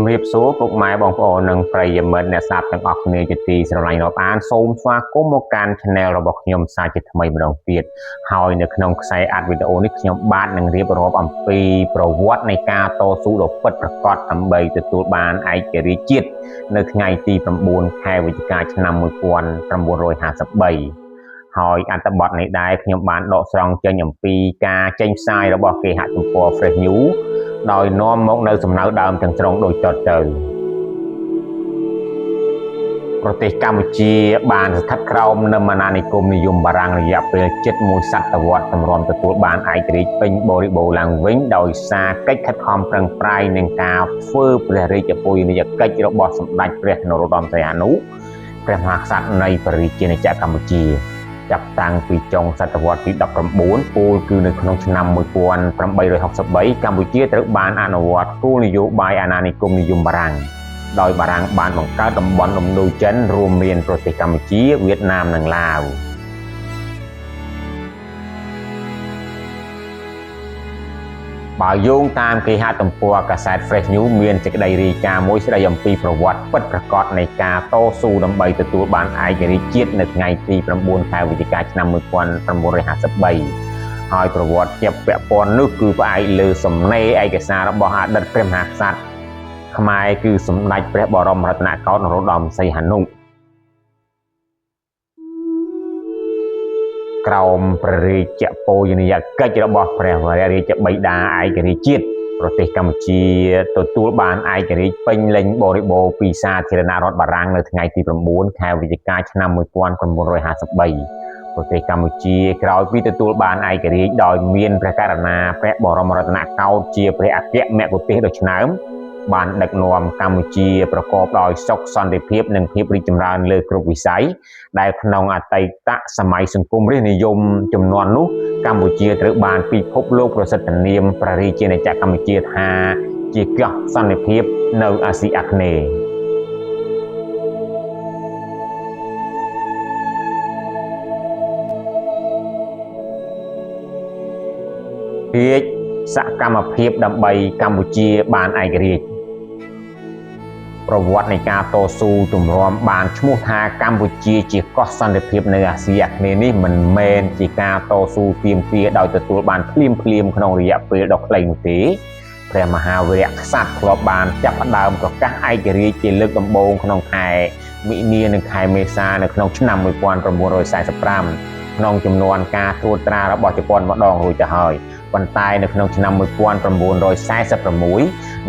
ជំរាបសួរពុកម៉ែបងប្អូននិងប្រិយមិត្តអ្នកស្ដាប់ទាំងអស់គ្នាជាទីស្រឡាញ់រាប់អានសូមស្វាគមន៍មកកាន់ Channel របស់ខ្ញុំសាជាថ្មីម្ដងទៀតហើយនៅក្នុងខ្សែអាត់វីដេអូនេះខ្ញុំបាទនឹងរៀបរាប់អំពីប្រវត្តិនៃការតស៊ូដ៏ពិតប្រាកដដើម្បីទទួលបានឯករាជ្យជាតិនៅថ្ងៃទី9ខែវិច្ឆិកាឆ្នាំ1953ហើយអត្ថបទនេះដែរខ្ញុំបានដកស្រង់ចេញអំពីការចេញផ្សាយរបស់គេហទំព័រ Fresh News ដោយនាំមកនៅសំណៅដើមទាំងស្រុងដូចតទៅប្រទេសកម្ពុជាបានស្ថិតក្រោមនឹមអាណានិគមនិយមបារាំងរយៈពេលជិតមួយសតវត្សទម្រាំទទួលបានឯករាជ្យពេញបរិបូរណ៍ឡើងវិញដោយសារកិច្ចខិតខំប្រឹងប្រែងនិងការធ្វើព្រះរាជពូជនីយកិច្ចរបស់សម្ដេចព្រះនរោត្តមសីហនុព្រះមហាក្សត្រនៃព្រះរាជាណាចក្រកម្ពុជាចាប់តាំងពីចុងសតវត្សទី19ពោលគឺនៅក្នុងឆ្នាំ1863កម្ពុជាត្រូវបានអនុវត្តគោលនយោបាយអាណានិគមនិយមបារាំងដោយបារាំងបានបង្កើតតំបន់ឥណ្ឌូចិនរួមមានប្រទេសកម្ពុជាវៀតណាមនិងឡាវបើយោងតាមគេហទំព័រកាសែត Fresh News មានសេចក្តីរាយការណ៍មួយស្តីអំពីប្រវត្តិពិតប្រាកដនៃការតស៊ូដើម្បីទទួលបានឯករាជ្យជាតិនៅថ្ងៃទី9ខែវិច្ឆិកាឆ្នាំ1953ហើយប្រវត្តិជាពាក់ព័ន្ធនោះគឺផ្អែកលើសំណេរឯកសាររបស់អតីតព្រះមហាក្សត្រខ្មែរគឺសម្ដេចព្រះបរមរតនកោដ្ឋនរោត្តមសីហនុក្រោមព្រះរាជពូជនីយកិច្ចរបស់ព្រះវររាជបិតាឯករាជ្យជាតិប្រទេសកម្ពុជាទទួលបានឯករាជ្យពេញលេញបរិបូរណ៍ពីសាធារណរដ្ឋបារាំងនៅថ្ងៃទី9ខែវិច្ឆិកាឆ្នាំ1953ប្រទេសកម្ពុជាក្រោយពីទទួលបានឯករាជ្យដោយមានព្រះករុណាព្រះបរមរតនកោដ្ឋជាព្រះអគ្គមគ្គុទ្ទេសក៍ដ៏ឆ្នើមបានដឹកនាំកម្ពុជាប្រកបដោយសុខសន្តិភាពនិងភាពរីកចម្រើនលើគ្រប់វិស័យដែលក្នុងអតីតសម័យសង្គមរាស្ត្រនិយមចំនួននោះកម្ពុជាត្រូវបានពិភពលោកប្រសិទ្ធនាមព្រះរាជាណាចក្រកម្ពុជាថាជាកោះសន្តិភាពនៅអាស៊ីអាគ្នេយ៍រាជសកម្មភាពដើម្បីកម្ពុជាបានឯករាជ្យប្រវត្តិនៃការតស៊ូទម្រាំបានឈ្មោះថាកម្ពុជាជាកោះសន្តិភាពនៅអាស៊ីអាគ្នេយ៍នេះមិនមែនជាការតស៊ូទាមទារដោយទទួលបានភ្លាមៗក្នុងរយៈពេលដ៏ខ្លីនោះទេព្រះមហាវីរក្សត្រធ្លាប់បានចាប់ផ្ដើមប្រកាសឯករាជ្យជាលើកដំបូងក្នុងខែមិនិនានិងខែមេសានៅក្នុងឆ្នាំ1945ក្នុងចំនួនការត្រួតត្រារបស់ជប៉ុនម្ដងរួចទៅហើយប៉ុន្តែនៅក្នុងឆ្នាំ1946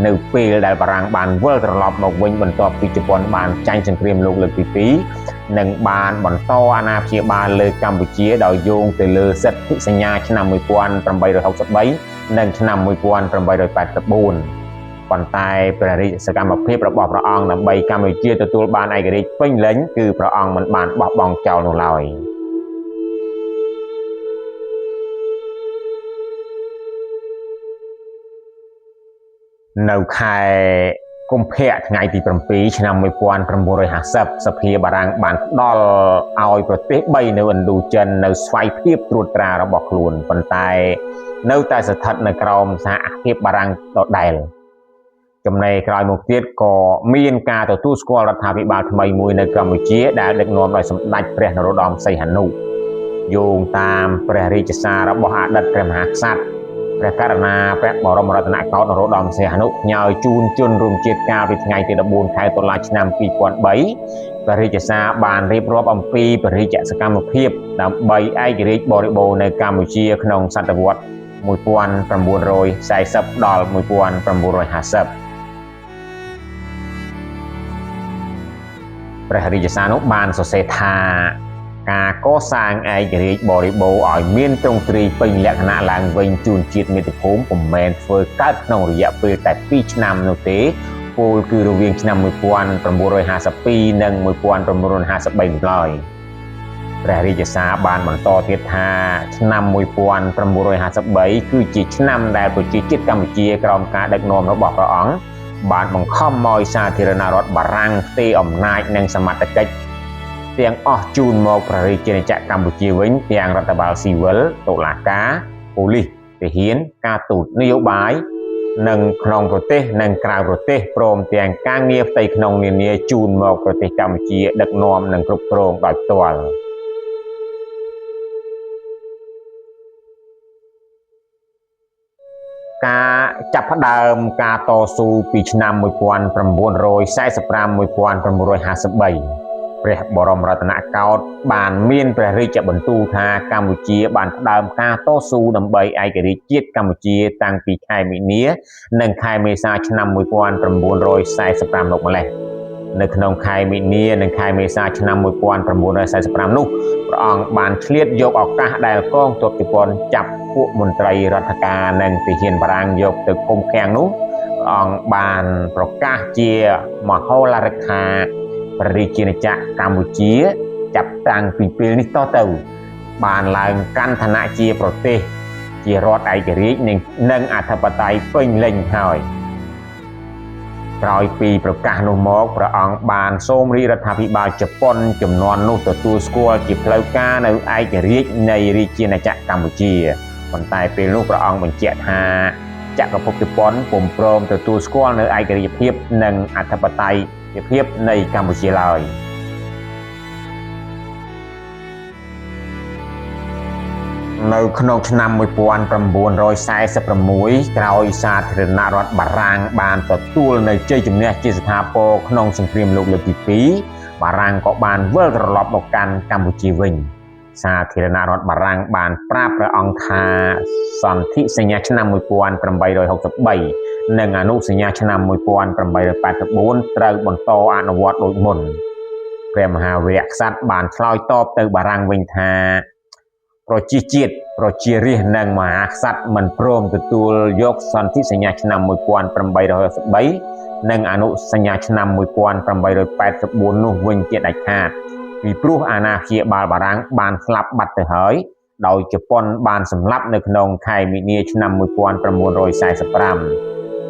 នៅពេលដែលបារាំងបានវិលត្រឡប់មកវិញបន្ទាប់ពីជប៉ុនបានចាញ់សង្គ្រាមលោកលើកទី2និងបានបន្តអាណាព្យាបាលលើកម្ពុជាដោយយោងទៅលើសិទ្ធិសញ្ញាឆ្នាំ1863និងឆ្នាំ1884ប៉ុន្តែព្រះរាជសកម្មភាពរបស់ព្រះអង្គដើម្បីកម្ពុជាទទួលបានឯករាជ្យពេញលេញគឺព្រះអង្គមិនបានបោះបង់ចោលនោះឡើយនៅខែកុម្ភៈថ្ងៃទី7ឆ្នាំ1950សភាបារាំងបានផ្ដល់ឲ្យប្រទេស3នៅឥណ្ឌូចិននៅស្វ័យភាពត្រួតត្រារបស់ខ្លួនប៉ុន្តែនៅតែស្ថិតនៅក្រោមសហភាពបារាំងដដែលចំណែកក្រោយមកទៀតក៏មានការទទួលស្គាល់រដ្ឋាភិបាលថ្មីមួយនៅកម្ពុជាដែលដឹកនាំដោយសម្ដេចព្រះនរោត្តមសីហនុយោងតាមព្រះរាជសាររបស់អតីតព្រះមហាក្សត្រព្រះករុណាព្រះបរមរតនកោដ្ឋនរោត្តមសីហនុផ្ញើជូនជនរួមជាតិកាលពីថ្ងៃទី14ខែតុលាឆ្នាំ2003ព្រះរាជសារបានរៀបរាប់អំពីព្រះរាជសកម្មភាពដើម្បីឯករាជ្យបរិបូរណ៍នៅកម្ពុជាក្នុងសតវត្ស1940ដល់1950ព្រះរាជសារនោះបានសរសេរថាការកសាងឯករាជ្យបរិបូរណ៍ឲ្យមានទ្រង់ទ្រាយពេញលក្ខណៈឡើងវិញជូនជាតិមាតុភូមិពុំមែនធ្វើកើតក្នុងរយៈពេលតែ2ឆ្នាំនោះទេពោលគឺរវាងឆ្នាំ1952និង1953នោះឡើយព្រះរាជសារបានបន្តទៀតថាឆ្នាំ1953គឺជាឆ្នាំដែលប្រជាជាតិកម្ពុជាក្រោមការដឹកនាំរបស់ព្រះអង្គបានបង្ខំឲ្យសាធារណរដ្ឋបារាំងផ្ទេរអំណាចនិងសមត្ថកិច្ចទាំងអស់ជូនមកព្រះរាជាណាចក្រកម្ពុជាវិញទាំងរដ្ឋបាលស៊ីវិលតុលាការប៉ូលីសទាហានការទូតនយោបាយ និងក្នុងប្រទេសនិងក្រៅប្រទេសព្រមទាំងការងារផ្ទៃក្នុងនានាជូនមកប្រទេសកម្ពុជាដឹកនាំនិងគ្រប់គ្រងដោយផ្ទាល់ការចាប់ផ្ដើមការតស៊ូពីឆ្នាំ1945 1953ព្រះបរមរតនកោដ្ឋបានមានព្រះរាជបន្ទូលថាកម្ពុជាបានផ្ដើមការតស៊ូដើម្បីឯករាជ្យជាតិកម្ពុជាតាំងពីខែមីនានិងខែមេសាឆ្នាំ1945មកម្លេះនៅក្នុងខែមីនានិងខែមេសាឆ្នាំ1945នោះព្រះអង្គបានឆ្លៀតយកឱកាសដែលកងទ័ពជប៉ុនចាប់ពួកមន្ត្រីរដ្ឋការនិងទាហានបារាំងយកទៅឃុំឃាំងនោះព្រះអង្គបានប្រកាសជាមហោឡារិកថាព្រះរាជាណាចក្រកម្ពុជាចាប់តាំងពីពេលនេះតទៅបានឡើងកាន់ឋានៈជាប្រទេសជារដ្ឋឯករាជ្យនិងអធិបតេយ្យពេញលេញហើយក្រោយពីប្រកាសនោះមកព្រះអង្គបានសូមរាជរដ្ឋាភិបាលជប៉ុនចំនួននោះទទួលស្គាល់ជាផ្លូវការនៅឯករាជ្យនៃរាជាណាចក្រកម្ពុជាប៉ុន្តែពេលនោះព្រះអង្គបញ្ជាក់ថាចក្រភពជប៉ុនពុំព្រមទទួលស្គាល់នៅឯករាជ្យភាពនិងអធិបតេយ្យភាពនៃកម្ពុជាឡើយនៅក្នុងឆ្នាំ1946ក្រោយសាធារណរដ្ឋបារាំងបានទទួលនៅជ័យជំនះជាស្ថាពរក្នុងសង្គ្រាមលោកលើកទី2បារាំងក៏បានវិលត្រឡប់មកកាន់កម្ពុជាវិញសាធារណរដ្ឋបារាំងបានប្រាប់ព្រះអង្គថាសន្ធិសញ្ញាឆ្នាំ1863និងអនុសញ្ញាឆ្នាំ1884ត្រូវបន្តអនុវត្តដូចមុនព្រះមហាវីរក្សត្របានឆ្លើយតបទៅបារាំងវិញថាប្រជាជាតិប្រជារាស្ត្រនិងមហាក្សត្រមិនព្រមទទួលយកសន្ធិសញ្ញាឆ្នាំ1863និងអនុសញ្ញាឆ្នាំ1884នោះវិញជាដាច់ខាតពីព្រោះអាណាព្យាបាលបារាំងបានស្លាប់បាត់ទៅហើយដោយជប៉ុនបានសម្លាប់នៅក្នុងខែមីនាឆ្នាំ1945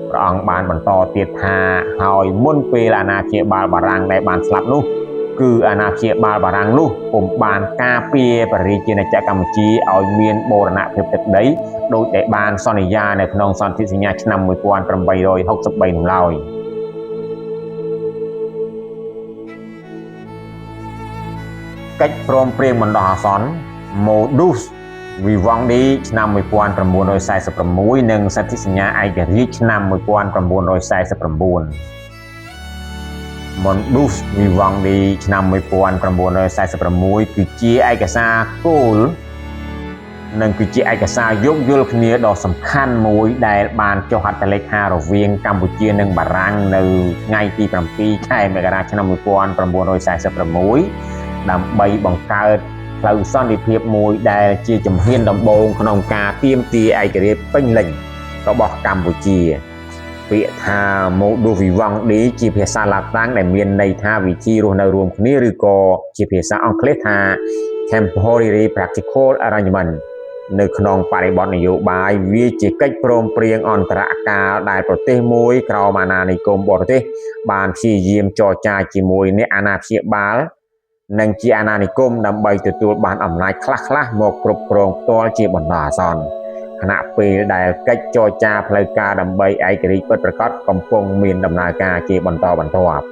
ព្រះអង្គបានបន្តទៀតថាហើយមុនពេលអាណាព្យាបាលបារាំងដែលបានស្លាប់នោះគឺអាណាព្យាបាលបារាំងនោះពុំបានការពារព្រះរាជាណាចក្រកម្ពុជាឲ្យមានបូរណភាពទឹកដីដោយដែលបានសន្យានៅក្នុងសន្ធិសញ្ញាឆ្នាំ1863នោះឡើយកិច្ចព្រមព្រៀងបណ្ដោះអាសន្ន Modus Vivendi ឆ្នាំ1946និងសន្ធិសញ្ញាឯករាជ្យឆ្នាំ1949 Modus Vivendi ឆ្នាំ1946គឺជាឯកសារគោលនិងគឺជាឯកសារយោគយល់គ្នាដ៏សំខាន់មួយដែលបានចុះហត្ថលេខារវាងកម្ពុជានិងបារាំងនៅថ្ងៃទី7ខែមករាឆ្នាំ1946ដើម្បីបង្កើតផ្លូវសន្តិភាពមួយដែលជាជំហានដំបូងក្នុងការទាមទារឯករាជ្យពេញលេញរបស់កម្ពុជាពាក្យថា Modus Vivendi ជាភាសាឡាតាំងដែលមានន័យថាវិធីរស់នៅរួមគ្នាឬក៏ជាភាសាអង់គ្លេសថា Temporary Practical Arrangement នៅក្នុងបរិបទនយោបាយវាជាកិច្ចព្រមព្រៀងអន្តរកាលដែលប្រទេសមួយក្រោមអាណានិគមបរទេសបានព្យាយាមចរចាជាមួយអ្នកអាណាព្យាបាលនិងជាអាណានិគមដើម្បីទទួលបានអំណាចខ្លះៗមកគ្រប់គ្រងផ្ទាល់ជាបណ្ដោះអាសន្នខណៈពេលដែលកិច្ចចរចាផ្លូវការដើម្បីឯករាជ្យពិតប្រាកដកំពុងមានដំណើរការជាបន្តបន្ទាប់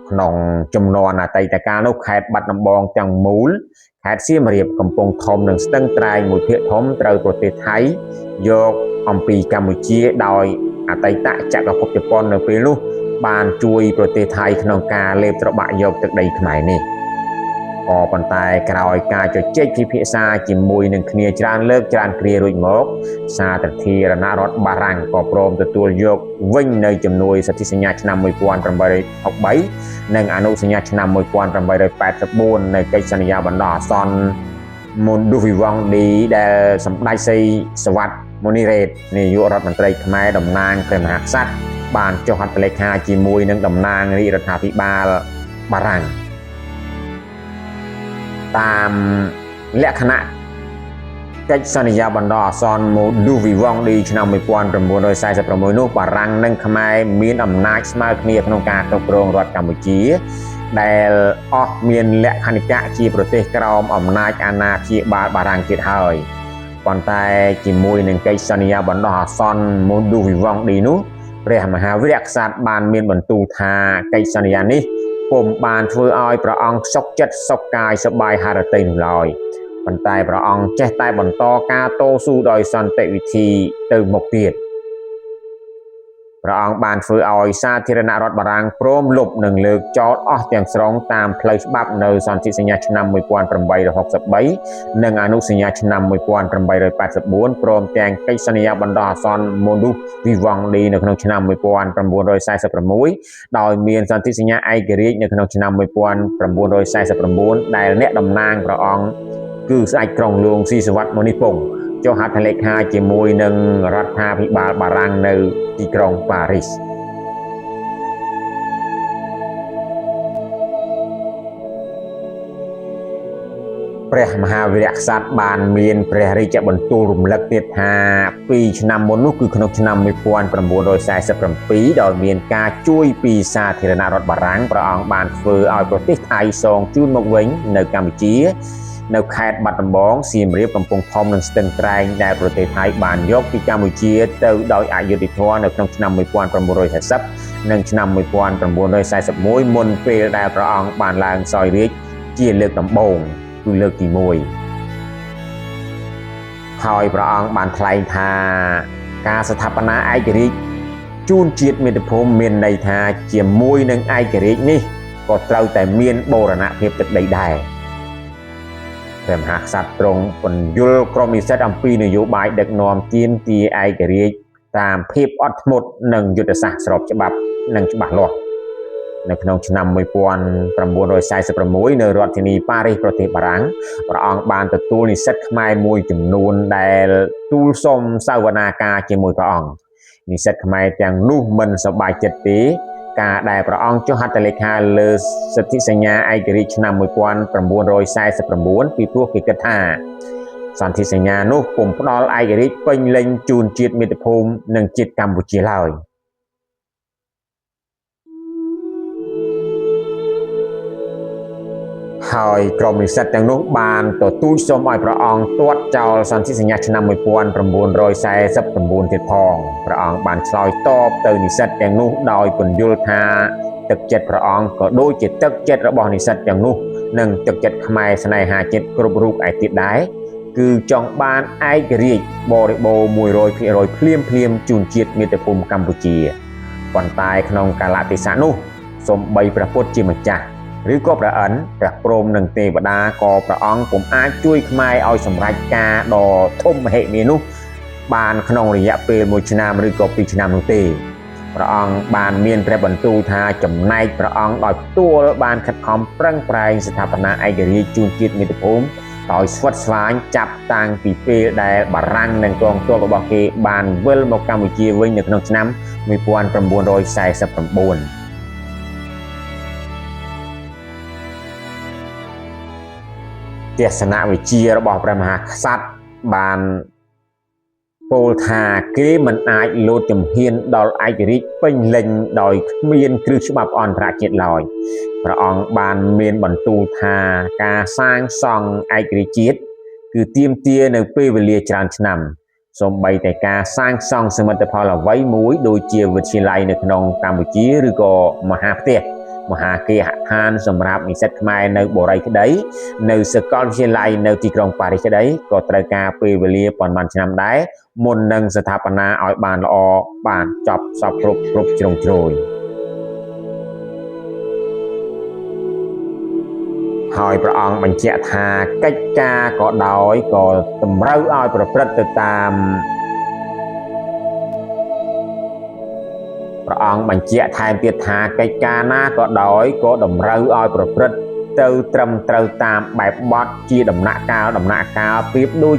ក្នុងចំនួនអតីតកាលនោះខេត្តបាត់ដំបងទាំងមូលខេត្តសៀមរាបកំពង់ធំនិងស្ទឹងត្រែងមួយភាគធំត្រូវប្រទេសថៃយកអំពីកម្ពុជាដោយអតីតចក្រភពជប៉ុននៅពេលនោះបានជួយប្រទេសថៃក្នុងការលេបត្របាក់យកទឹកដីខ្មែរនេះក៏ប៉ុន្តែក្រោយការជជែកពិភាក្សាជាមួយនឹងគ្នាច្រើនលើកច្រើនគ្រារួចមកសាធារណរដ្ឋបារាំងក៏ព្រមទទួលយកវិញនៅជំនួយសន្ធិសញ្ញាឆ្នាំ1863និងអនុសញ្ញាឆ្នាំ1884នៃកិច្ចសន្យាបណ្ដោះអាសន្ន Modus Vivendi ដែលសម្ដេចសីសវត្ថមុនីរ៉េតនាយករដ្ឋមន្ត្រីខ្មែរតំណាងព្រះមហាក្សត្របានចុះហត្ថលេខាជាមួយនឹងតំណាងរាជរដ្ឋាភិបាលបារាំងតាមលក្ខណៈកិច្ចសន្យាបណ្ដោះអាសន្ន Modus Vivendi ឆ្នាំ1946នោះបារាំងនិងខ្មែរមានអំណាចស្មើគ្នាក្នុងការគ្រប់គ្រងរដ្ឋកម្ពុជាដែលអស់មានលក្ខន្តិកៈជាប្រទេសក្រោមអំណាចអាណាព្យាបាលបារាំងទៀតហើយ ប៉ុន្តែជាមួយនឹងកិច្ចសន្យាបណ្ដោះអាសន្នមូឌូវីវង់ឌីនោះព្រះមហាវីរក្សត្របានមានបន្ទូលថាកិច្ចសន្យានេះពុំបានធ្វើឲ្យព្រះអង្គសុខចិត្តសុខកាយសប្បាយហឫទ័យនោះឡើយប៉ុន្តែព្រះអង្គចេះតែបន្តការតស៊ូដោយសន្តិវិធីទៅមុខទៀតព្រះអង្គបានធ្វើឲ្យសាធារណរដ្ឋបារាំងព្រមលុបនិងលើកចោលអស់ទាំងស្រុងតាមផ្លូវច្បាប់នៅសន្ធិសញ្ញាឆ្នាំ1863និងអនុសញ្ញាឆ្នាំ1884ព្រមទាំងកិច្ចសន្យាបណ្ដោះអាសន្នមូឌូវីវង់ឌីនៅក្នុងឆ្នាំ1946ដោយមានសន្ធិសញ្ញាឯករាជ្យនៅក្នុងឆ្នាំ1949ដែលអ្នកតំណាងព្រះអង្គគឺស្ដេចក្រុងលួងស៊ីសុវត្ថិមុនីពង្សចុះហត្ថលេខាជាមួយនឹងរដ្ឋាភិបាលបារាំងនៅទីក្រុងប៉ារីសព្រះមហាវីរក្សត្របានមានព្រះរាជបន្ទូលរំលឹកទៀតថា2ឆ្នាំមុននោះគឺក្នុងឆ្នាំ1947ដោយមានការជួយពីសាធារណរដ្ឋបារាំងព្រះអង្គបានធ្វើឲ្យប្រទេសថៃសងជូនមកវិញនៅកម្ពុជានៅខេត្តបាត់ដំបងសៀមរាបកំពង់ធំនិងស្ទឹងត្រែងដែលប្រទេសថៃបានយកពីកម្ពុជាទៅដោយអយុត្តិធម៌នៅក្នុងឆ្នាំ1940និងឆ្នាំ1941មុនពេលដែលព្រះអង្គបានឡើងសោយរាជ្យជាលើកដំបូងគឺលើកទី1ហើយព្រះអង្គបានថ្លែងថាការស្ថាបនាឯករាជ្យជូនជាតិមាតុភូមិមានន័យថាជាមួយនឹងឯករាជ្យនេះក៏ត្រូវតែមានបូរណភាពទឹកដីដែរព្រះមហាក្សត្រទ្រង់ពន្យល់ក្រុមនិស្សិតអំពីនយោបាយដឹកនាំទាមទារឯករាជ្យតាមភាពអត់ធ្មត់និងយុទ្ធសាស្ត្រស្របច្បាប់និងច្បាស់លាស់នៅក្នុងឆ្នាំ1946នៅរដ្ឋធានីប៉ារីសប្រទេសបារាំងព្រះអង្គបានទទួលនិស្សិតខ្មែរមួយចំនួនដែលទូលសុំសវនាការជាមួយព្រះអង្គនិស្សិតខ្មែរទាំងនោះមិនសប្បាយចិត្តទេការដែលព្រះអង្គចុះហត្ថលេខាលើសន្ធិសញ្ញាឯករាជ្យឆ្នាំ1949ពីព្រោះគេគិតថាសន្ធិសញ្ញានោះពុំផ្ដល់ឯករាជ្យពេញលេញជូនជាតិមាតុភូមិនិងជាតិកម្ពុជាឡើយហើយក្រុមនិស្សិតទាំងនោះបានទទូចសូមឲ្យព្រះអង្គទាត់ចោលសន្ធិសញ្ញាឆ្នាំ1949ទៀតផងព្រះអង្គបានឆ្លើយតបទៅនិស្សិតទាំងនោះដោយពន្យល់ថាទឹកចិត្តព្រះអង្គក៏ដូចជាទឹកចិត្តរបស់និស្សិតទាំងនោះនិងទឹកចិត្តខ្មែរស្នេហាជាតិគ្រប់រូបឯទៀតដែរគឺចង់បានឯករាជ្យបរិបូរណ៍ 100% ភ្លាមភ្លាមជូនជាតិមាតុភូមិកម្ពុជាប៉ុន្តែក្នុងកាលៈទេសៈនោះសូម្បីព្រះពុទ្ធជាម្ចាស់ឬក៏ព្រះឥន្ទព្រះព្រហ្មនិងទេវតាក៏ព្រះអង្គពុំអាចជួយខ្មែរឲ្យសម្រេចការដ៏ធំមហិមានោះបានក្នុងរយៈពេល1ឆ្នាំឬក៏2ឆ្នាំនោះទេព្រះអង្គបានមានព្រះបន្ទូលថាចំណែកព្រះអង្គដោយផ្ទាល់បានខិតខំប្រឹងប្រែងស្ថាបនាឯករាជ្យជូនជាតិមាតុភូមិដោយស្វិតស្វាញចាប់តាំងពីពេលដែលបារាំងនិងកងទ័ពរបស់គេបានវិលមកកម្ពុជាវិញនៅក្នុងឆ្នាំ1949ទស្សនវិជ្ជារបស់ព្រះមហាក្សត្របានពោលថាគេមិនអាចលោតជំហានដល់ឯករាជ្យពេញលេញដោយគ្មានគ្រឹះច្បាប់អន្តរជាតិឡើយព្រះអង្គបានមានបន្ទូលថាការសាងសង់ឯករាជ្យជាតិគឺទាមទារនៅពេលវេលាច្រើនឆ្នាំសូម្បីតែការសាងសង់សមិទ្ធផលអ្វីមួយដូចជាវិទ្យាល័យនៅក្នុងកម្ពុជាឬក៏មហាផ្ទះមហាគេហដ្ឋានសម្រាប់និស្សិតខ្មែរនៅបូរីក្តីនៅសាកលវិទ្យាល័យនៅទីក្រុងប៉ារីសក្តីក៏ត្រូវការពេលវេលាប៉ុន្មានឆ្នាំដែរមុននឹងស្ថាបនាឲ្យបានល្អបានចប់សព្វគ្រប់គ្រប់ជ្រុងជ្រោយហើយព្រះអង្គបញ្ជាក់ថាកិច្ចការក៏ដោយក៏តម្រូវឲ្យប្រព្រឹត្តទៅតាមព្រះអង្គបញ្ជាក់ថែមទៀតថាកិច្ចការណាក៏ដោយក៏តម្រូវឲ្យប្រព្រឹត្តទៅត្រឹមត្រូវតាមបែបបទជាដំណាក់កាលប្រៀបដូច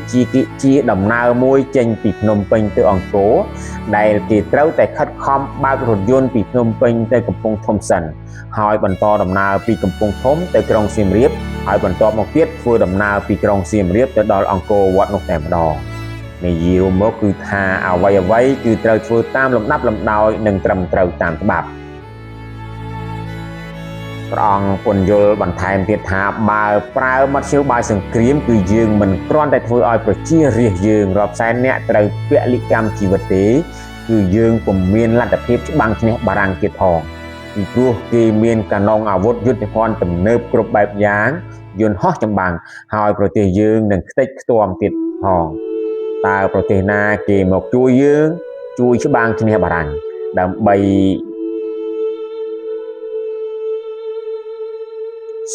ជាដំណើរមួយចេញពីភ្នំពេញទៅអង្គរដែលគេត្រូវតែខិតខំបើករថយន្តពីភ្នំពេញទៅកំពង់ធំសិនហើយបន្តដំណើរពីកំពង់ធំទៅក្រុងសៀមរាបហើយបន្ទាប់មកទៀតធ្វើដំណើរពីក្រុងសៀមរាបទៅដល់អង្គរវត្តនោះតែម្ដងនិយាយរួមមកគឺថាអ្វីៗគឺត្រូវធ្វើតាមលំដាប់លំដោយនិងត្រឹមត្រូវតាមច្បាប់ ព្រះអង្គពន្យល់បន្ថែមទៀតថាបើប្រើមធ្យោបាយសង្គ្រាមគឺយើងមិនគ្រាន់តែធ្វើឲ្យប្រជារាស្ត្រយើងរាប់សែននាក់ត្រូវពលិកម្មជីវិតទេគឺយើងពុំមានលទ្ធភាពច្បាំងឈ្នះបារាំងទៀតផងពីព្រោះគេមានកាណុងអាវុធយុទ្ធភ័ណ្ឌទំនើបគ្រប់បែបយ៉ាងយន្តហោះចម្បាំងហើយប្រទេសយើងនឹងខ្ទេចខ្ទាំទៀតផងតើប្រទេសណាគេមកជួយយើងជួយច្បាំងឈ្នះបារាំងដើម្បី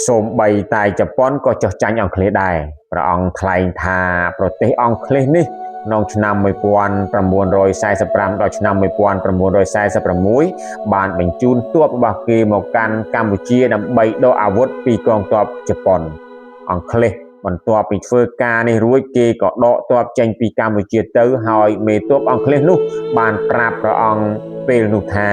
សូម្បីតែជប៉ុនក៏ចុះចាញ់អង់គ្លេសដែរព្រះអង្គថ្លែងថាប្រទេសអង់គ្លេសនេះក្នុងឆ្នាំ1945ដល់ឆ្នាំ1946បានបញ្ជូនទ័ពរបស់គេមកកាន់កម្ពុជាដើម្បីដកអាវុធពីកងទ័ពជប៉ុនអង់គ្លេសបន្ទាប់ពីធ្វើការនេះរួចគេក៏ដកទ័ពចេញពីកម្ពុជាទៅហើយមេទ័ពអង់គ្លេសនោះបានប្រាប់ព្រះអង្គពេលនោះថា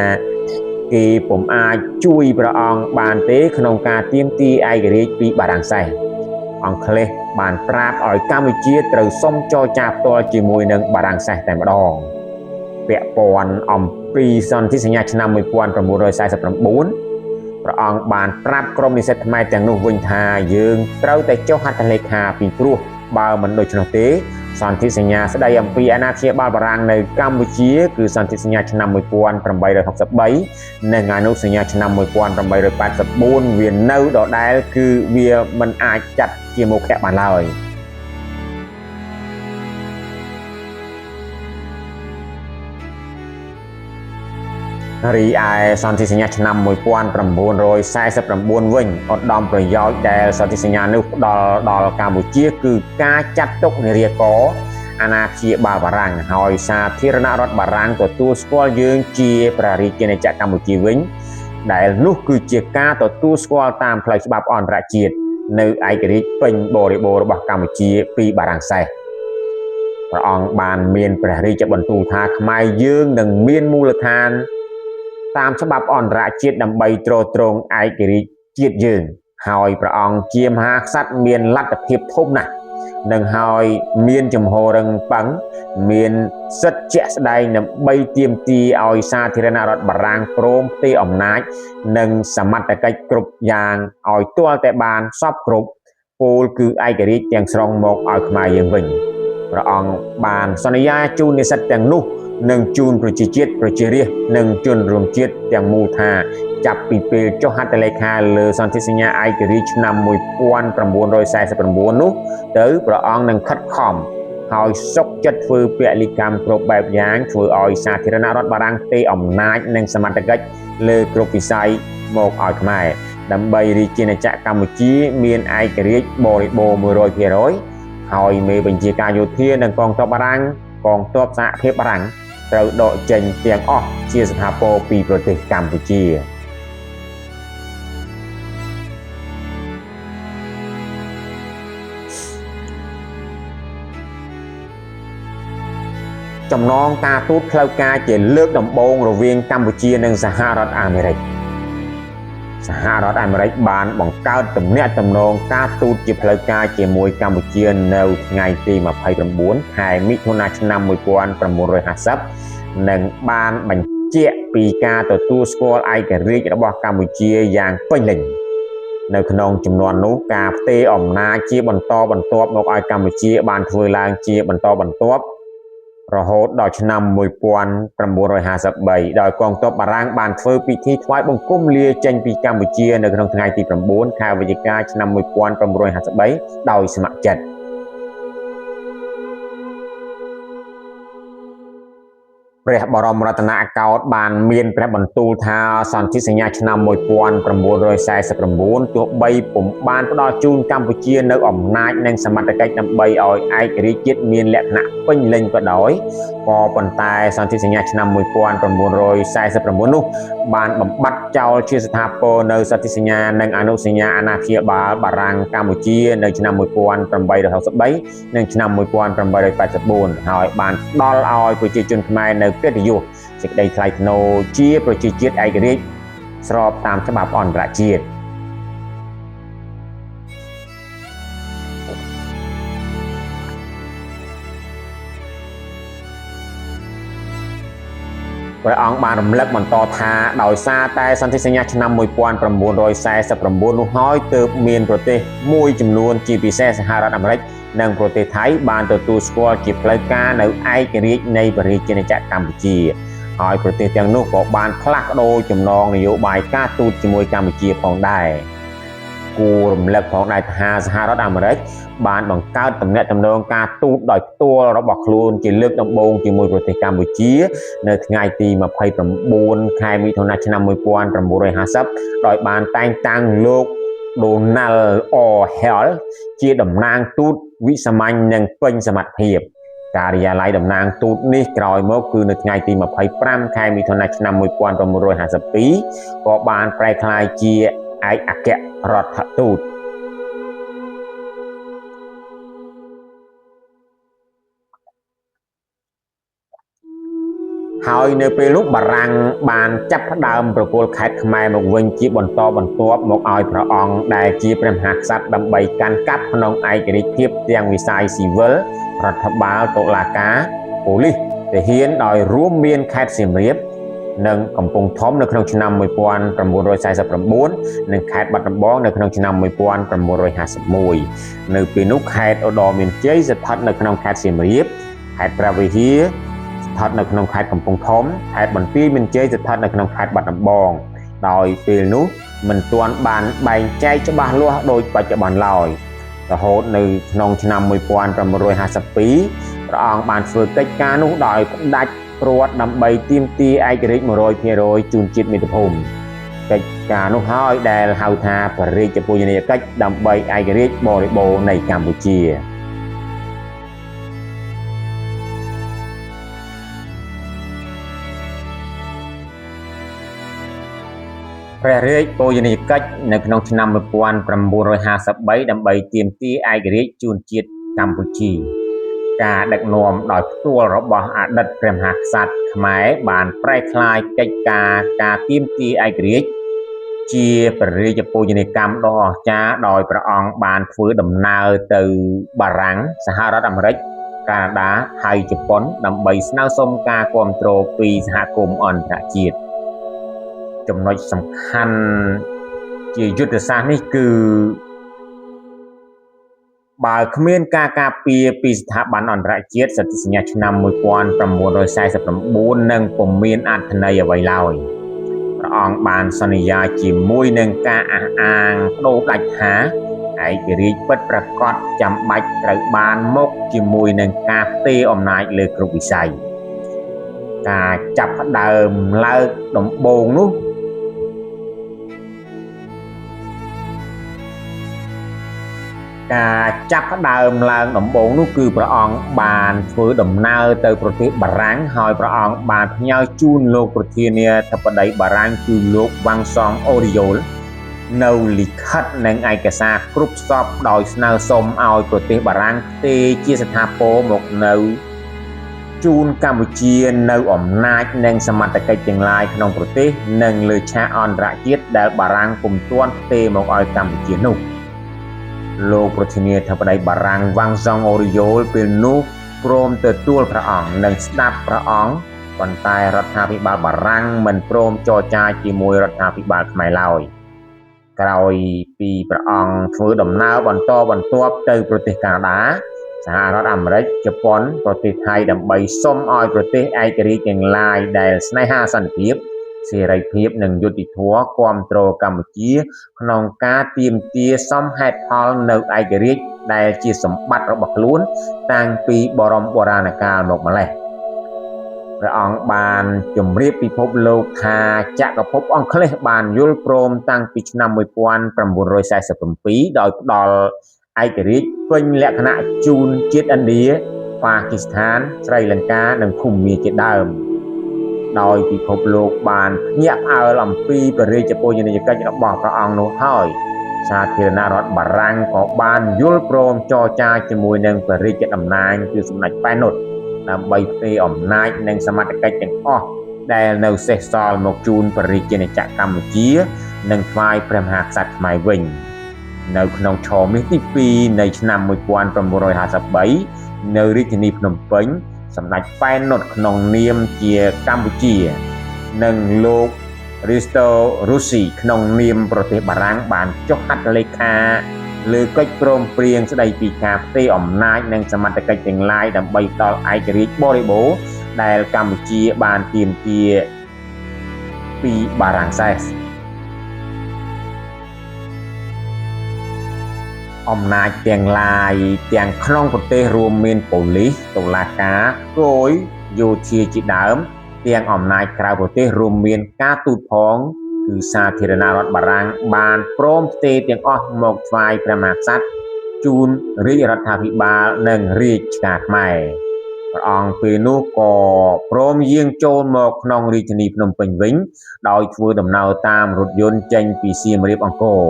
គេពុំអាចជួយព្រះអង្គបានទេក្នុងការទាមទារឯករាជ្យពីបារាំងសេសអង់គ្លេសបានប្រាប់ឲ្យកម្ពុជាត្រូវសុំចរចាផ្ទាល់ជាមួយនឹងបារាំងសេសតែម្ដងពាក់ព័ន្ធអំពីសន្ធិសញ្ញាឆ្នាំ1949ព្រះអង្គបានប្រាប់ក្រុមនិស្សិតខ្មែរទាំងនោះវិញថាយើងត្រូវតែចុះហត្ថលេខាពីព្រោះបើមិនដូច្នោះទេសន្ធិសញ្ញាស្ដីអំពីអាណាព្យាបាលបារាំងនៅកម្ពុជាគឺសន្ធិសញ្ញាឆ្នាំ1863និងអនុសញ្ញាឆ្នាំ1884វានៅដដែលគឺវាមិនអាចចាត់ជាមោឃៈបានឡើយរីឯសន្ធិសញ្ញាឆ្នាំ1949វិញឧត្តមប្រយោជន៍ដែលសន្ធិសញ្ញានោះផ្ដល់ដល់កម្ពុជាគឺការចាត់ទុកនារាករអាណាព្យាបាលបារាំងហើយសាធារណរដ្ឋបារាំងទទួលស្គាល់យើងជាព្រះរាជាណាចក្រកម្ពុជាវិញដែលនោះគឺជាការទទួលស្គាល់តាមផ្លូវច្បាប់អន្តរជាតិនៅឯករាជ្យពេញបរិបូរណ៍របស់កម្ពុជាពីបារាំងសេសព្រះអង្គបានមានព្រះរាជបន្ទូលថាខ្មែរយើងនឹងមានមូលដ្ឋានតាមច្បាប់អន្តរជាតិដើម្បីទ្រទ្រង់ឯករាជ្យជាតិយើងហើយព្រះអង្គជាមហាក្សត្រមានលទ្ធភាពធំណាស់នឹងហើយមានជំហររឹងប៉ឹងមានសិទ្ធិជាក់ស្ដែងដើម្បីទាមទារឲ្យសាធារណរដ្ឋបារាំងព្រមផ្ទេរអំណាចនិងសមត្ថកិច្ចគ្រប់យ៉ាងឲ្យទាល់តែបានសពគ្រប់ពោលគឺឯករាជ្យទាំងស្រុងមកឲ្យខ្មែរយើងវិញព្រះអង្គបានសន្យាជូននិស្សិតទាំងនោះនិងជូនប្រជាជាតិប្រជារាស្ត្រនិងជនរួមជាតិទាំងមូលថាចាប់ពីពេលចុះហត្ថលេខាលើសន្ធិសញ្ញាឯករាជ្យឆ្នាំ1949នោះទៅព្រះអង្គនឹងខិតខំហើយសុខចិត្តធ្វើពលិកម្មគ្រប់បែបយ៉ាងធ្វើឲ្យសាធារណរដ្ឋបារាំងផ្ទេរអំណាចនិងសមត្ថកិច្ចលើគ្រប់វិស័យមកឲ្យខ្មែរដើម្បីរាជាណាចក្រកម្ពុជាមានឯករាជ្យបរិបូរណ៍100%ហើយមេបញ្ជាការយោធានិងកងទ័ពបារាំងកងទ័ពសហភាពបារាំងត្រូវដកចេញទាំងអស់ជាស្ថាពរពីប្រទេសកម្ពុជាចំណងការទូតផ្លូវការជាលើកដំបូងរវាងកម្ពុជានិងសហរដ្ឋអាមេរិកសហរដ្ឋអាមេរិកបានបង្កើតទំនាក់ទំនងការទូតជាផ្លូវការជាមួយកម្ពុជានៅថ្ងៃទី29ខែមិថុនាឆ្នាំ1950និងបានបញ្ជាក់ពីការទទួលស្គាល់ឯករាជ្យរបស់កម្ពុជាយ៉ាងពេញលេញនៅក្នុងចំនួននោះការផ្ទេរអំណាចជាបន្តបន្ទាប់មកឲ្យកម្ពុជាបានធ្វើឡើងជាបន្តបន្ទាប់រហូតដល់ឆ្នាំ1953ដោយកងទ័ពបារាំងបានធ្វើពិធីថ្វាយបង្គំលាចេញពីកម្ពុជានៅក្នុងថ្ងៃទី9ខែវិច្ឆិកាឆ្នាំ1953ដោយស្ម័គ្រចិត្តព្រះបរមរតនកោដ្ឋបានមានព្រះបន្ទូលថាសន្ធិសញ្ញាឆ្នាំ1949ទោះបីពុំបានផ្ដល់ជូនកម្ពុជានៅអំណាចនិងសមត្ថកិច្ចដើម្បីឲ្យឯករាជ្យជាតិមានលក្ខណៈពេញលេញក៏ដោយក៏ប៉ុន្តែសន្ធិសញ្ញាឆ្នាំ1949នោះបានបំបត្តិចោលជាស្ថាពរនៅសន្ធិសញ្ញានិងអនុសញ្ញាអាណាព្យាបាលបារាំងកម្ពុជានៅឆ្នាំ1863និងឆ្នាំ1884ហើយបានផ្ដល់ឲ្យប្រជាជនខ្មែរនៅកិត្តិយសសេចក្តីថ្លៃថ្នូរជាប្រជាជាតិឯករាជ្យស្របតាមច្បាប់អន្តរជាតិ ព្រះអង្គបានរំលឹកបន្តថាដោយសារតែសន្ធិសញ្ញាឆ្នាំ1949នោះហើយទើបមានប្រទេសមួយចំនួនជាពិសេសសហរដ្ឋអាមេរិកនិងប្រទេសថៃបានទទួលស្គាល់ជាផ្លូវការនៅឯករាជ្យនៃព្រះរាជាណាចក្រកម្ពុជាហើយប្រទេសទាំងនោះក៏បានផ្លាស់ប្ដូរចំណងនយោបាយការទូតជាមួយកម្ពុជាផងដែរគួររំលឹកផងដែរថាសហរដ្ឋអាមេរិកបានបង្កើតទំនាក់ទំនងការទូតដោយផ្ទាល់របស់ខ្លួនជាលើកដំបូងជាមួយប្រទេសកម្ពុជានៅថ្ងៃទី29ខែមិថុនាឆ្នាំ1950ដោយបានតែងតាំងលោក Donald O. Hale ជាតំណាងទូតវិសាមញ្ញនិងពេញសមត្ថភាពការិយាល័យតំណាងទូតនេះក្រោយមកគឺនៅថ្ងៃទី25ខែមិថុនាឆ្នាំ1952ក៏បានប្រែក្លាយជាឯកអគ្គរដ្ឋទូតហើយនៅពេលនោះបារាំងបានចាប់ផ្ដើមប្រគល់ខេត្តខ្មែរមកវិញជាបន្តបន្ទាប់មកឲ្យព្រះអង្គដែលជាព្រះមហាក្សត្រដើម្បីកាន់កាប់ក្នុងឯករាជ្យភាពទាំងវិស័យស៊ីវិលរដ្ឋបាលតុលាការប៉ូលីសទាហានដោយរួមមានខេត្តសៀមរាបនិងកំពង់ធំនៅក្នុងឆ្នាំ1949និងខេត្តបាត់ដំបងនៅក្នុងឆ្នាំ1951នៅពេលនោះខេត្តឧត្តរមានជ័យស្ថិតនៅក្នុងខេត្តសៀមរាបខេត្តព្រះវិហារស្ថិតនៅក្នុងខេត្តកំពង់ធំខេត្តបន្ទាយមានជ័យស្ថិតនៅក្នុងខេត្តបាត់ដំបងដោយពេលនោះមិនទាន់បានបែងចែកច្បាស់លាស់ដោយបច្ចុប្បន្នឡើយរហូតនៅក្នុងឆ្នាំ1952ព្រះអង្គបានធ្វើកិច្ចការនោះដោយផ្ដាច់ព្រាត់ដើម្បីទាមទារឯករាជ្យ 100% ជូនជាតិមាតុភូមិកិច្ចការនោះហើយដែលហៅថាព្រះរាជពូជនីយកិច្ចដើម្បីឯករាជ្យបរិបូរណ៍នៃកម្ពុជាព្រះរាជពូជនីយកិច្ចនៅក្នុងឆ្នាំ1953ដើម្បីទាមទារឯករាជ្យជូនជាតិកម្ពុជាការដឹកនាំដោយផ្ទាល់របស់អតីតព្រះមហាក្សត្រខ្មែរបានប្រែក្លាយកិច្ចការការទាមទារឯករាជ្យជាព្រះរាជពូជនីយកម្មដ៏អស្ចារ្យដោយព្រះអង្គបានធ្វើដំណើរទៅបារាំងសហរដ្ឋអាមេរិកកាណាដាហើយជប៉ុនដើម្បីស្នើសុំការគាំទ្រពីសហគមន៍អន្តរជាតិចំណុចសំខាន់ជាយុទ្ធសាស្ត្រនេះគឺបើគ្មានការការពារពីស្ថាប័នអន្តរជាតិសន្ធិសញ្ញាឆ្នាំ1949នឹងពុំមានអត្ថន័យអ្វីឡើយព្រះអង្គបានសន្យាជាមួយនឹងការអះអាងបដូរដាច់ថាឯករាជ្យពិតប្រាកដចាំបាច់ត្រូវបានមកជាមួយនឹងការផ្ទេរអំណាចលើគ្រប់វិស័យការចាប់ផ្ដើមឡើងដំបូងនោះការចាប់ផ្ដើមឡើងដំបូងនោះគឺព្រះអង្គបានធ្វើដំណើរទៅប្រទេសបារាំងហើយព្រះអង្គបានផ្ញើជូនលោកប្រធានាធិបតីបារាំងគឺលោកវ៉ាំងសង់អូរីយ៉ូលនៅលិខិតនិងឯកសារគ្រប់សពដោយស្នើសុំឲ្យប្រទេសបារាំងផ្ទេរជាស្ថាពរមកនៅជូនកម្ពុជានៅអំណាចនិងសមត្ថកិច្ចទាំងឡាយក្នុងប្រទេសនិងលើឆាកអន្តរជាតិដែលបារាំងពុំទាន់ផ្ទេរមកឲ្យកម្ពុជានោះលោកប្រធានាធិបតីបារាំងវ៉ាំងសង់អូរីយ៉ូលពេលនោះព្រមទទួលព្រះអង្គនិងស្ដាប់ព្រះអង្គប៉ុន្តែរដ្ឋាភិបាលបារាំងមិនព្រមចរចាជាមួយរដ្ឋាភិបាលខ្មែរឡើយក្រោយពីព្រះអង្គធ្វើដំណើរបន្តបន្ទាប់ទៅប្រទេសកាណាដាសហរដ្ឋអាមេរិកជប៉ុនប្រទេសថៃដើម្បីសុំឲ្យប្រទេសឯករាជ្យទាំងឡាយដែលស្នេហាសន្តិភាពសេរីភាពនិងយុត្តិធម៌គាំទ្រកម្ពុជាក្នុងការទាមទារសមហេតុផលនៅឯករាជ្យដែលជាសម្បត្តិរបស់ខ្លួនតាំងពីបរមបុរាណកាលមកម្ល៉េះព្រះអង្គបានជម្រាបពិភពលោកថាចក្រភពអង់គ្លេសបានយល់ព្រមតាំងពីឆ្នាំ1947ដោយផ្ដល់ឯករាជ្យពេញលក្ខណៈជូនជាតិឥណ្ឌាប៉ាគីស្ថានស្រីលង្កានិងភូមាជាដើមដោយពិភពលោកបានភ្ញាក់ផ្អើលអំពីព្រះរាជពូជនីយកិច្ចរបស់ព្រះអង្គនោះហើយសាធារណរដ្ឋបារាំងក៏បានយល់ព្រមចរចាជាមួយនឹងព្រះរាជតំណាងគឺសម្ដេចប៉ែននុតដើម្បីផ្ទេរអំណាចនិងសមត្ថកិច្ចទាំងអស់ដែលនៅសេសសល់មកជូនព្រះរាជាណាចក្រកម្ពុជានិងថ្វាយព្រះមហាក្សត្រខ្មែរវិញនៅក្នុងឆមាសទី2នៃឆ្នាំ1953នៅរាជធានីភ្នំពេញសម្ដេចប៉ែននុតក្នុងនាមជាកម្ពុជា និងលោករីស្តូរុស្ស៊ីក្នុងនាមប្រទេសបារាំងបានចុះហត្ថលេខាលើកិច្ចព្រមព្រៀងស្តីពីការផ្ទេរអំណាចនិងសមត្ថកិច្ចទាំងឡាយដើម្បីផ្ដល់ឯករាជ្យបរិបូរណ៍ដែលកម្ពុជាបានទាមទារពីបារាំងសេសអំណាចទាំងឡាយទាំងក្នុងប្រទេសរួមមានប៉ូលីសតុលាការគយយោធាជាដើមទាំងអំណាចក្រៅប្រទេសរួមមានការទូតផងគឺសាធារណរដ្ឋបារាំងបានព្រមផ្ទេរទាំងអស់មកថ្វាយព្រះមហាក្សត្រជូនរាជរដ្ឋាភិបាលនិងរាជការខ្មែរព្រះអង្គពេលនោះក៏ព្រមយាងចូលមកក្នុងរាជធានីភ្នំពេញវិញដោយធ្វើដំណើរតាមរថយន្តចេញពីសៀមរាបអង្គរ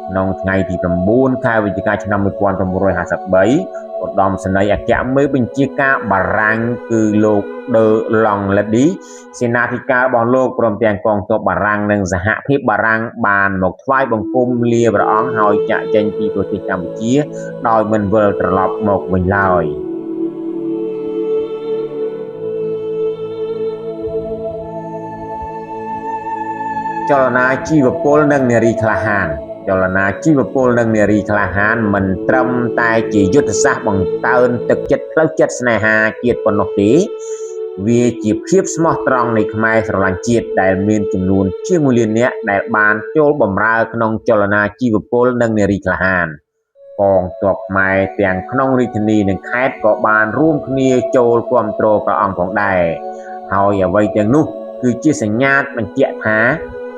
ក្នុងថ្ងៃទី9ខែវិច្ឆិកាឆ្នាំ1953ឧត្តមសេនីយ៍អគ្គមេបញ្ជាការបារាំងគឺលោកដឺឡង់លេឌីសេនាធិការរបស់លោកព្រមទាំងកងទ័ពបារាំងនិងសហភាពបារាំងបានមកថ្វាយបង្គំលាព្រះអង្គហើយចាកចេញពីប្រទេសកម្ពុជាដោយមិនវិលត្រឡប់មកវិញឡើយចលនាជីវពលនិងនារីក្លាហានចលនាជីវពលនិងនារីក្លាហានមិនត្រឹមតែជាយុទ្ធសាស្ត្របង្កើនទឹកចិត្តផ្លូវចិត្តស្នេហាជាតិប៉ុណ្ណោះទេវាជាភាពស្មោះត្រង់នៃខ្មែរស្រឡាញ់ជាតិដែលមានចំនួនជាង1លាននាក់ដែលបានចូលបម្រើក្នុងចលនាជីវពលនិងនារីក្លាហានកងទ័ពខ្មែរទាំងក្នុងរាជធានីនិងខេត្តក៏បានរួមគ្នាចូលគាំទ្រព្រះអង្គផងដែរហើយអ្វីទាំងនោះគឺជាសញ្ញាណបញ្ជាក់ថា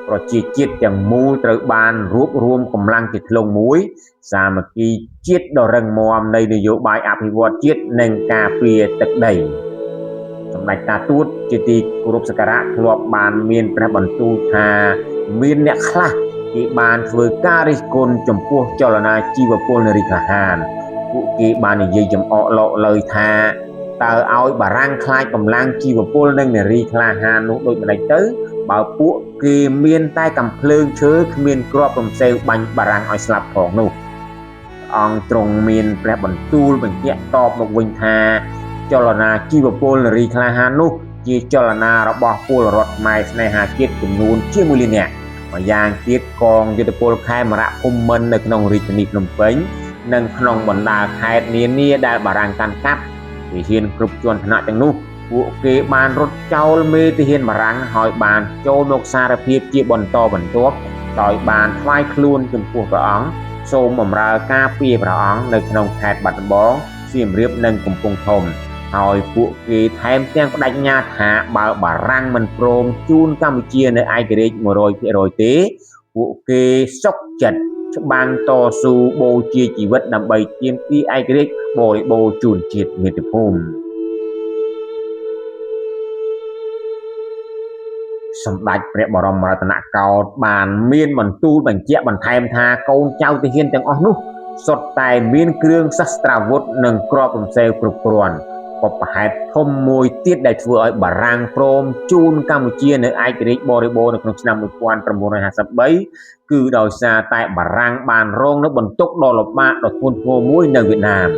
ប្រជាជាតិទាំងមូលត្រូវបានរួបរួមកម្លាំងជាធ្លុងមួយសាមគ្គីជាតិដ៏រឹងមាំនៃនយោបាយអភិវឌ្ឍជាតិនិងការពារទឹកដីសម្ដេចតាទួតជាទីគោរពសក្ការៈធ្លាប់បានមានព្រះបន្ទូលថាមានអ្នកខ្លះគេបានធ្វើការរិះគន់ចំពោះចលនាជីវពលនារីក្លាហានពួកគេបាននិយាយចំអកលោកលើយថាតើឲ្យបារាំងខ្លាចកម្លាំងជីវពលនិងនារីក្លាហាននោះដូចម្តេចទៅបើពួកគេមានតែកាំភ្លើងឈើគ្មានគ្រាប់រំសេវបាញ់បារាំងឲ្យស្លាប់ផងនោះអង្គទ្រង់មានព្រះបន្ទូលបញ្ជាក់តបមកវិញថាចលនាជីវពលនារីក្លាហាននោះជាចលនារបស់ពលរដ្ឋខ្មែរស្នេហាជាតិចំនួនជាង1លាននាក់ម្យ៉ាងទៀតកងយុទ្ធពលខេមរៈភូមិន្ទនៅក្នុងរាជធានីភ្នំពេញនិងក្នុងបណ្ដាខេត្តនានាដែលបារាំងកាន់កាប់ទាហានគ្រប់ជាន់ថ្នាក់ទាំងនោះពួកគេបានរត់ចោលមេទាហានបារាំងហើយបានចូលមកសារភាពជាបន្តបន្ទាប់ដោយបានថ្វាយខ្លួនចំពោះព្រះអង្គសូមបម្រើការពារព្រះអង្គនៅក្នុងខេត្តបាត់ដំបងសៀមរាបនិងកំពង់ធំហើយពួកគេថែមទាំងបដិញ្ញាថាបើបារាំងមិនព្រមជូនកម្ពុជានៅឯករាជ្យ 100% ទេពួកគេសុខចិត្តច្បាំងតស៊ូបូជាជីវិតដើម្បីទាមទារឯករាជ្យបរិបូរណ៍ជូនជាតិមាតុភូមិសម្ដេចព្រះបរមរតនកោដ្ឋបានមានបន្ទូលបញ្ជាក់បន្ថែមថាកូនចៅទាហានទាំងអស់នោះសុទ្ធតែមានគ្រឿងសាស្ត្រាវុធនិងគ្រាប់រំសេវគ្រប់គ្រាន់បុព្វហេតុធំមួយទៀតដែលធ្វើឲ្យបារាំងព្រមជូនកម្ពុជានៅឯករាជ្យបរិបូរណ៍នៅក្នុងឆ្នាំ1953គឺដោយសារតែបារាំងបានរងនូវបន្ទុកដ៏លំបាកដ៏ធ្ងន់ធ្ងរមួយនៅវៀតណាម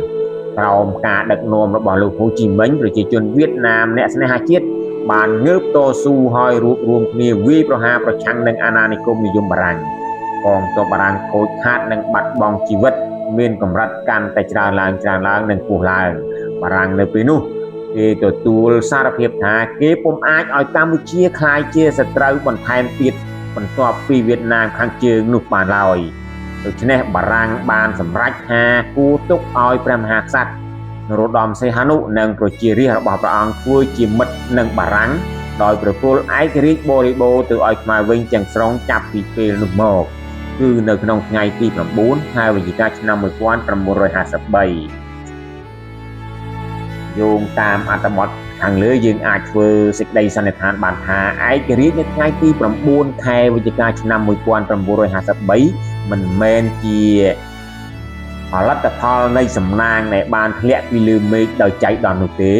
ក្រោមការដឹកនាំរបស់លោកហូជីមិញប្រជាជនវៀតណាមអ្នកស្នេហាជាតិបានងើបតស៊ូហើយរួបរួមគ្នាវាយប្រហារប្រឆាំងនឹងអាណានិគមនិយមបារាំងកងទ័ពបារាំងខូចខាតនិងបាត់បង់ជីវិតមានកម្រិតកាន់តែច្រើនឡើងនិងខ្ពស់ឡើងបារាំងនៅពេលនោះគេទទួលសារភាពថាគេពុំអាចឲ្យកម្ពុជាក្លាយជាសត្រូវបន្ថែមទៀតបន្ទាប់ពីវៀតណាមខាងជើងនោះបានឡើយដូច្នេះបារាំងបានសម្រេចថាគួរទុកឲ្យព្រះមហាក្សត្រនរោត្តមសីហនុនិងប្រជារាស្ត្ររបស់ព្រះអង្គធ្វើជាមិត្តនឹងបារាំងដោយប្រគល់ឯករាជ្យបរិបូរណ៍ទៅឲ្យខ្មែរវិញទាំងស្រុងចាប់ពីពេលនោះមកគឺនៅក្នុងថ្ងៃទី9ខែវិច្ឆិកាឆ្នាំ1953យោងតាមអត្ថបទខាងលើយើងអាចធ្វើសេចក្តីសន្និដ្ឋានបានថាឯករាជ្យនៅថ្ងៃទី9ខែវិច្ឆិកាឆ្នាំ1953មិនមែនជាផលិតផលនៃសំណាងដែលបានធ្លាក់ពីលើមេឃដោយចៃដន្យនោះទេ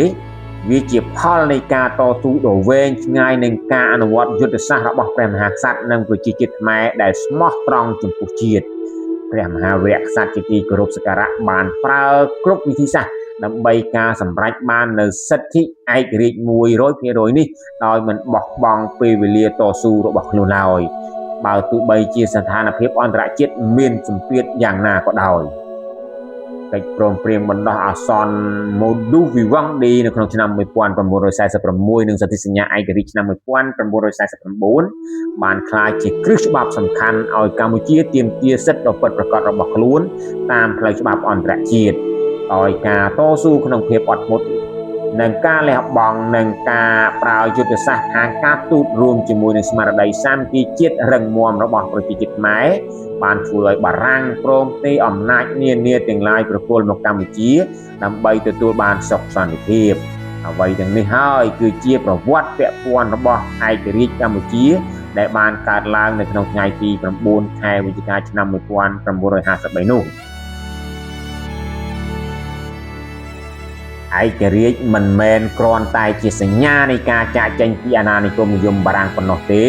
វាជាផលនៃការតស៊ូដ៏វែងឆ្ងាយនិងការអនុវត្តយុទ្ធសាស្ត្ររបស់ព្រះមហាក្សត្រនិងប្រជាជាតិខ្មែរដែលស្មោះត្រង់ចំពោះជាតិព្រះមហាវីរក្សត្រជាទីគោរពសក្ការៈបានប្រើគ្រប់វិធីសាស្ត្រ ដើម្បីការសម្រេចបាននូវសិទ្ធិឯករាជ្យ100%នេះដោយមិនបោះបង់ពេលវេលាតស៊ូរបស់ខ្លួនឡើយបើទោះបីជាស្ថានភាពអន្តរជាតិមានសម្ពាធយ៉ាងណាក៏ដោយកិច្ចព្រមព្រៀងបណ្ដោះអាសន្ន Modus Vivendi នៅក្នុងឆ្នាំ1946និងសន្ធិសញ្ញាឯករាជ្យឆ្នាំ1949បានក្លាយជាគ្រឹះច្បាប់សំខាន់ឲ្យកម្ពុជាទាមទារសិទ្ធិដ៏ពិតប្រាកដរបស់ខ្លួនតាមផ្លូវច្បាប់អន្តរជាតិដោយការតស៊ូក្នុងភាពអត់ធ្មត់និងការលះបង់និងការប្រើយុទ្ធសាស្ត្រខាងការទូតរួមជាមួយនឹងស្មារតីសាមគ្គីជាតិរឹងមាំរបស់ប្រជាជាតិខ្មែរបានធ្វើឲ្យបារាំងព្រមទេអំណាចនានាទាំងឡាយប្រគល់មកកម្ពុជាដើម្បីទទួលបានសុខសន្តិភាពអ្វីទាំងនេះហើយគឺជាប្រវត្តិពាក់ព័ន្ធរបស់ឯករាជ្យកម្ពុជាដែលបានកើតឡើងនៅក្នុងថ្ងៃទី9ខែវិច្ឆិកាឆ្នាំ1953នោះឯករាជ្យមិនមែនគ្រាន់តែជាសញ្ញានៃការចាកចេញពីអាណានិគមនិយមបារាំងប៉ុណ្ណោះទេ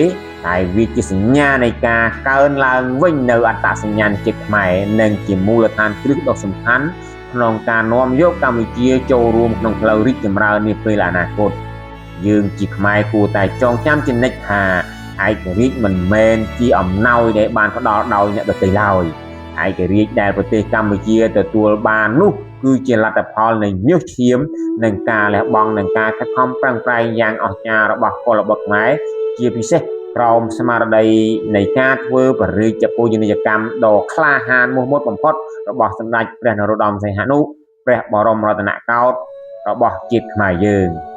តែវាជាសញ្ញានៃការកើនឡើងវិញនៅអត្តសញ្ញាណជាតិខ្មែរនិងជាមូលដ្ឋានគ្រឹះដ៏សំខាន់ក្នុងការនាំយកកម្ពុជាចូលរួមក្នុងផ្លូវរីកចម្រើននាពេលអនាគតយើងជាខ្មែរគួរតែចងចាំជានិច្ចថាឯករាជ្យមិនមែនជាអំណោយដែលបានផ្ដល់ដោយអ្នកដទៃឡើយឯករាជ្យដែលប្រទេសកម្ពុជាទទួលបាននោះគឺជាលទ្ធផលនៃញើសឈាមនិងការលះបង់និងការខិតខំប្រឹងប្រែងយ៉ាងអស្ចារ្យរបស់កុលបុត្រខ្មែរជាពិសេសក្រោមស្មារតីនៃការធ្វើព្រះរាជពូជនីយកម្មដ៏ក្លាហានមោះមុតបំផុតរបស់សម្ដេចព្រះនរោត្តមសីហនុព្រះបរមរតនកោដ្ឋរបស់ជាតិខ្មែរយើង។